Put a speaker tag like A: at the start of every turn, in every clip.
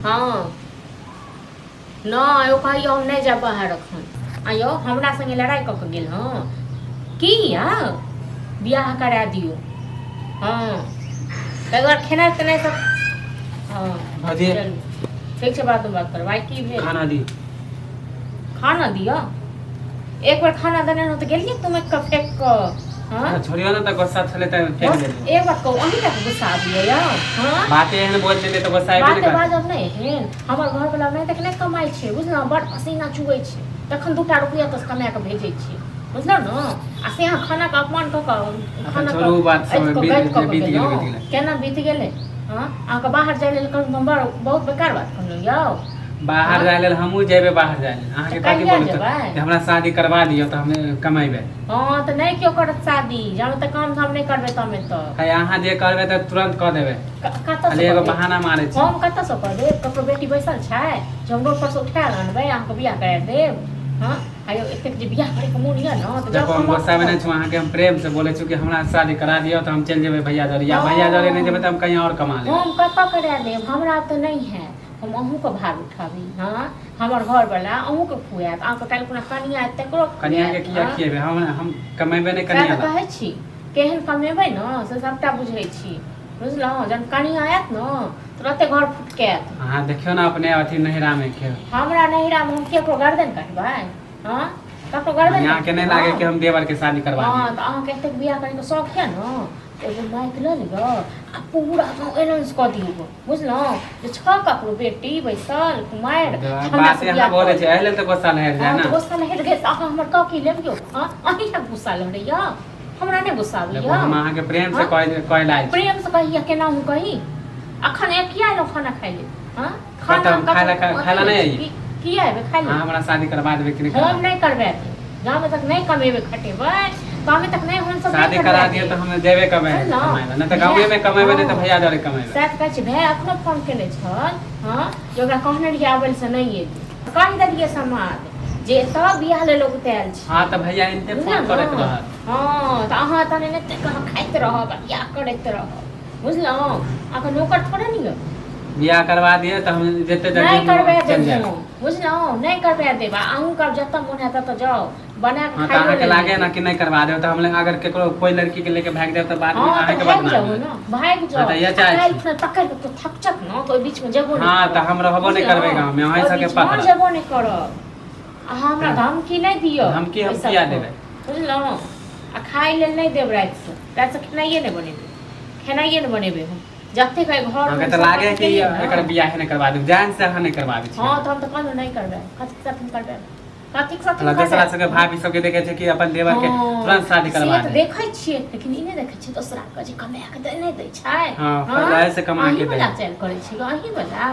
A: हँ नहि, ओ कहैया हम नहि जायब बाहर एखन। आ यौ, हमरा संगे लड़ाइ कऽ कऽ गेल हँ की यौ? बियाह करा दियौ। हँ, ताहि दुआरे खेनाइ तेनाइ सब। हँ।
B: भौजी।
A: चलू, ठीक छै, बादमे बात करब। आइ की भेल?
B: खाना दी।
A: खाना दिअ? एक बेर खाना देने रहौं तऽ गेलियै तुम कऽ फेंक कऽ। हँ।
B: छोड़ियो ने, तऽ गुस्सा छलै तऽ फेंक
A: बस
B: देलियै।
A: एक बात कहू, अहीं टाके गुस्सा आबैया यौ? हँ।
B: बाते एहन बोल देलियै तऽ गुस्सा एबे
A: बाते
B: ने करतै।
A: बाजब नहि एहन। हमर घरवला नहि तक नहि कमाइ छै, बुझलहुँ? बड़ पसीना चुबै छै तखन दूटा रुपैआ तऽ कमा कऽ भेजै छै, बुझलहुँ ने? आ से अहाँ खानाके अपमान कऽ कऽ
B: अच्छा,
A: खाना
B: छोड़ू ओ बात सब, बीत
A: कऽ
B: बीत गेलै,
A: गेलहुँ।
B: बीत गेलै।
A: केना बीत गेलै? हँ, अहाँके बाहर जाइ लेल कहलहुँ तऽ हम बड़ बहुत बेकार बात कहलहुँ यौ?
B: बाहर
A: हँ।
B: जाय लेल हमहूँ जेबै बाहर जाय लेल। अहाँके
A: तऽ
B: कथी
A: कहिया
B: बोलू तऽ
A: जेबै?
B: जे हमरा शादी करवा दियौ तऽ हम कमेबै।
A: हँ, तऽ नहि केओ करत शादी जामे तक काम धाम नहि करबै तमे तक।
B: है, अहाँ जे करबै तऽ तुरन्त कऽ देबै।
A: कतऽसँ
B: खाली एगो
A: कऽ देब?
B: बहाना मारै छी।
A: हम कतऽसँ कऽ देब? ककरो बेटी बैसल छै जे हम रोड पर से उठा आनबै, अहाँके बियाह करा देब? हँ, आयौ, एतेक जे बियाह करैके मोन यऽ ने तऽ जाउ
B: देखो, हम
A: कमाउ।
B: गुस्सामे नहि छी अहाँके। हम प्रेमसँ बोलै छी कि हमरा शादी करा दियौ तऽ हम चलि जेबै भैया जरे, या भैया जरे नहि जेबै तऽ हम कहीं आओर कमा लेबै।
A: हम कतऽ करा देब? हमरा तऽ नहि हैत। हम अहूँके भार उठाबी? हँ, हमर घरवला अहूँके खुआएत, अहाँके काल्हि खुना कनिया आयत तकरो
B: कनियाके
A: खुआएत।
B: किया
A: हँ।
B: खिएबै? हम कमेबै नहि
A: सएह
B: कनिया
A: तऽ
B: लए?
A: कहै छी, केहन कमेबै ने से सभटा बुझै छी, बुझलहुँ? जहन कनिया आयत ने तुरते घर फुटकायत।
B: अहाँ देखियौ ने अपने अथी नैहरामे के।
A: हमरा नैहरामे हम केकरो गर्दन कटबै? हँ, ककरो गर्दन
B: अहाँके नहि
A: कटबै?
B: लागे कि हम देवरके शादी करवा
A: हँ
B: दियै?
A: तऽ अहाँके एतेक बियाह करैके शौक यऽ ने तऽ एगो माइक लऽ लिअ आ पूरा गाँव एनाउंस कऽ दियौ, बुझलहुँ, जे छह ककरो बेटी बैसल कुमारि, हमरा
B: बात
A: से
B: अहाँ
A: बियाह
B: बोलै
A: कऽ
B: छै, एहि लेल तऽ गुस्सा लहरि जाय
A: हँ
B: ने।
A: तऽ गुस्सा लहरि गेल तऽ अहाँ हमर कऽ की लेब यौ? हँ, अहीँके गुस्सा लहरैया, हमरा नहि गुस्सा
B: देखो,
A: आबैया।
B: हम अहाँके प्रेम से
A: हँ?
B: कह कह लायल छी।
A: प्रेम से कहिया? केना हम कही? अखन एक किया एलहुँ खाना खाइ लेल? हँ,
B: कतऽ हम खाय लए खाय लए नहि आइए?
A: किया एबै खाइ
B: अहाँ
A: लेल?
B: हमरा शादी करवा देबै कि नहि
A: हम
B: करवा?
A: नहि करबा देब। जामे तक नहि कमेबै खटेबै तामे तक नहि हमसब नहि
B: शादी
A: करबा
B: करा दियौ
A: देब।
B: तऽ हम जेबै कमाय
A: बुझलहुँ?
B: कमाय लए, नहि तऽ
A: भाय
B: गाँवेमे कमेबै, नहि तऽ
A: हँ
B: भैया जरे कमेबै।
A: सएह तऽ कहै छी। भाय एखनो फोन केने छल। हँ, जे ओकरा कहने रहियै आबै लए से नहि एलै। कहि देलियै समाद जे एतऽ बियाह लेल उगतायल छै।
B: हँ, तऽ भैया एनते
A: बुझलहुँ
B: फोन
A: ने?
B: करैत रहत।
A: हँ, तऽ अहाँ तहन एनाहिते कऽ खाइत रहब आ बियाह करैत रहब, बुझलहुँ? अहाँके नौकर थोड़े ने यऽ।
B: बियाह करवा दिअ तऽ हम जते जल्दी
A: नहि
B: हम
A: करबा
B: चलि
A: देब
B: जायब।
A: हम, बुझलहुँ? नहि करबा देब। आ अहूँके आब जतऽ मोन हैत ततऽ जाउ, बना कऽ
B: हँ, तऽ
A: खाइयो
B: अहाँके
A: लेल
B: लागे
A: नहि
B: ने
A: देब।
B: कि नहि करवा देब तऽ हम अगर केकरो कोई लड़की के लेके भागि जायब तऽ बाद में
A: हँ, तऽ
B: अहाँके
A: भागि
B: बदनामी
A: जाउ
B: होयत।
A: ने, भागि
B: हँ,
A: जाउ।
B: तऽ इएह
A: आ
B: चाहै
A: काल्हि
B: छी।
A: खुना पकड़ि कऽ केओ थपचत ने तऽ ओहि बीचमे जेबो नहि
B: हँ, तऽ
A: करब,
B: हम रहबो नहि करबै
A: बुझलहुँ?
B: गाँवमे, अहीं
A: ओहि
B: सबके
A: बीचमे
B: पकड़त।
A: जेबो नहि करब। अहाँ हमरा धमकी नहि दिअ।
B: धमकी हम
A: एहि
B: किया
A: सबके
B: देबै?
A: बुझलहुँ? आ खाय लेल नहि देब रातिसँ, रातिसँ खेनाइए नहि बनेबै, खेनाइए नहि बनेबै हम। जतेक एहि घरमे
B: अहाँके
A: हम
B: तऽ
A: सब
B: लागे
A: अथी
B: कि
A: केलियै ने।
B: एकर बियाहे नहि करवा देब, जान से अहाँ नहि करवाबै छियै।
A: हँ, तऽ हम तऽ कहलहुँ नहि करबै। कथीके साथ हम करबै? कथीके साथ हम
B: हमरा दोसरा
A: करबै?
B: सबके भाभी सबके देखे छै कि अपन देवर के
A: हँ,
B: तुरंत शादी
A: से
B: करवा
A: तऽ
B: दे।
A: देखै छियै, लेकिन ई नहि देखै छियै दोसरा के जे कमा कऽ नहि दै छै।
B: हँ, पहिले से कमा
A: अहीं
B: के दै।
A: वला चालि करै छी अहीं वला।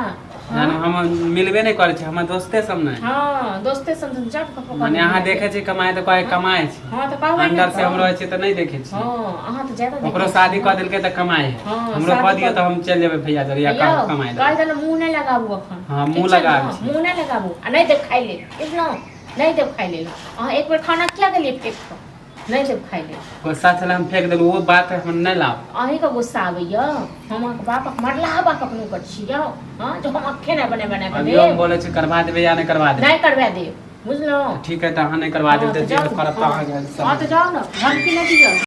B: जानु हम मिलबे नहि करै छै, हमर दोस्ते सब नहि।
A: हँ, दोस्ते सब जब कखनो
B: मने अहाँ देखै छी कमाइ तऽ कहै कमाइ छै।
A: हँ, तऽ कहबै ने।
B: अंदर से
A: तऽ
B: हम रहै छी तऽ नहि देखै छी।
A: हँ, अहाँ तऽ ज्यादा
B: ओकरो
A: देखै
B: शादी
A: छियै
B: कऽ
A: ने।
B: देलकै तऽ कमाइ है।
A: हँ,
B: हमरो कऽ
A: शादी
B: दियौ
A: कऽ
B: तऽ हम चलि जेबै भैया जरे या
A: यौ
B: कमाइ
A: कहि
B: लए।
A: देलहुँ, मुँह नहि लगाबू अखन।
B: हँ,
A: ठीक
B: मुँह
A: छै ने?
B: लगाबै छी।
A: मुँह नहि लगाबू आ नहि देब खाइ लेल, बुझलहुँ? नहि देब खाइ लेल। अहाँ एक बेर खाना किया देलियै फेक कऽ? नहि देब खाइ लेल।
B: गुस्सा छलै, हम फेंक देलहुँ, ओ बात हम नहि लाब।
A: अहीँके गुस्सा आबैया? हम अहाँके बापक मरलाहा बापक नौकर छी यौ? हँ, जे हम अहाँके खेनाइ बना बना कऽ
B: अभियो हम
A: देब?
B: बोलै छी, करबा देबै या नहि करबा देबै?
A: नहि करबा देब, बुझलहुँ?
B: ठीक है, तऽ अहाँ नहि करबा
A: हँ
B: देब
A: तऽ
B: तऽ जे
A: जाउ।
B: करब तऽ
A: हँ
B: अहाँके
A: हँ, तऽ जाउ ने, धमकी नहि दिअ।